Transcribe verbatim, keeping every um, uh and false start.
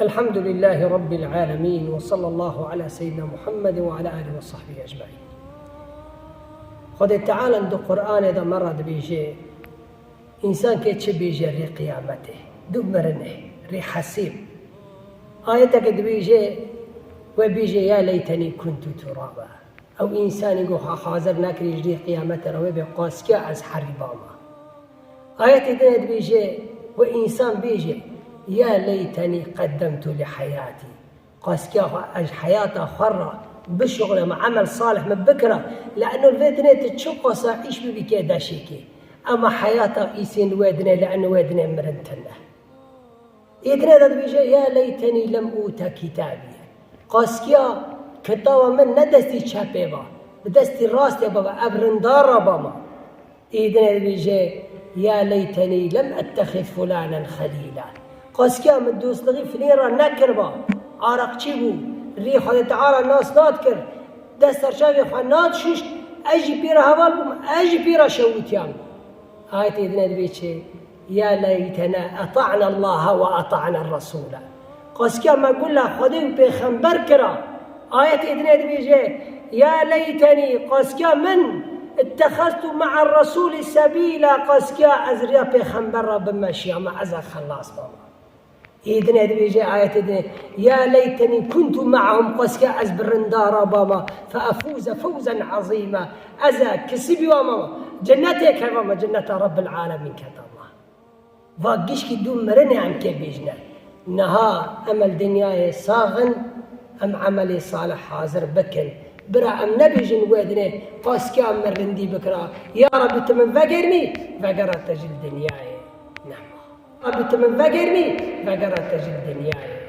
الحمد لله رب العالمين وصلى الله على سيدنا محمد وعلى آله وصحبه أجمعين. Xwedê Teala di Qur'anê de me re dibêje, însan kê çi bêje rê qiyametê, dû mirinê, rê hesîb. Ayeteke dibêje, we bêje, "Ya leytenî kuntu turaba." Ew însanî ku ha-, hazir nekirî ji rê qiyametê re wê bê qaskiya ez herî bama. Ayetê din dibêje, we însan bêje, "Ya leytenî qeddemtu li heyatî." Qaskiya xwe ez heyata xwe re bişuxulima, emel salih min bikira. Li eno li vê dinê tu çi qasa îş bibî kê deşêkê. Ema heyata îsên li wê dinê, li eno wê dinê mirin tune. Ê dinê de dibêje, "Ya leytenî lem ûte kitabiye." Qaskiya kitaba min ne destî çepê ba, bi destî rastê ba, ev rindara ba ma. Ê dinê dibêje, "Ya leytenî lem ettexiz fulanen xelîla." Qaskiya min dostluğî filîn re nekirba. Araqçî bû, rî Xwedê Teala nas nadikir, dest ser çavê xwe nadişûşt, ez jî pê re heval bûm, ez jî pê re şewitiyam. Ayetê dinê dibê çi? "Ya leytena eta'na Allaha ve eta'na Resûla." Qaskiya me gula Xwedê û Pêxember kira. Ayetê dinê dibêje, "Ya leytenî, qaskiya min, ittexeztu me'a Resûlî sebîla, qaskiya ez riya Pêxember re bimeşiyama, ez e xelas bama." Ê dinê dibêje, ayetê dinê, "Ya leytenî kuntu me'ahum, qaskiya ez bi rindara bama, fe efûze fewzen azîma." Ez e kisîbî wama, cennetê kevama, cenneta Rabbil Alemîn ketama. Va gişkî dû mirinê em kê bêjine. Niha em el dinyayê sax in, em emelê salih hazir bikin. Bira em nebêjin wê dinê, qaskiya min rindî bikira. Ya Rabbî tu min vegerînî, vegera te ji dinyayê nema. Rabbî tu min vegerînî, vegera te ji dinyayê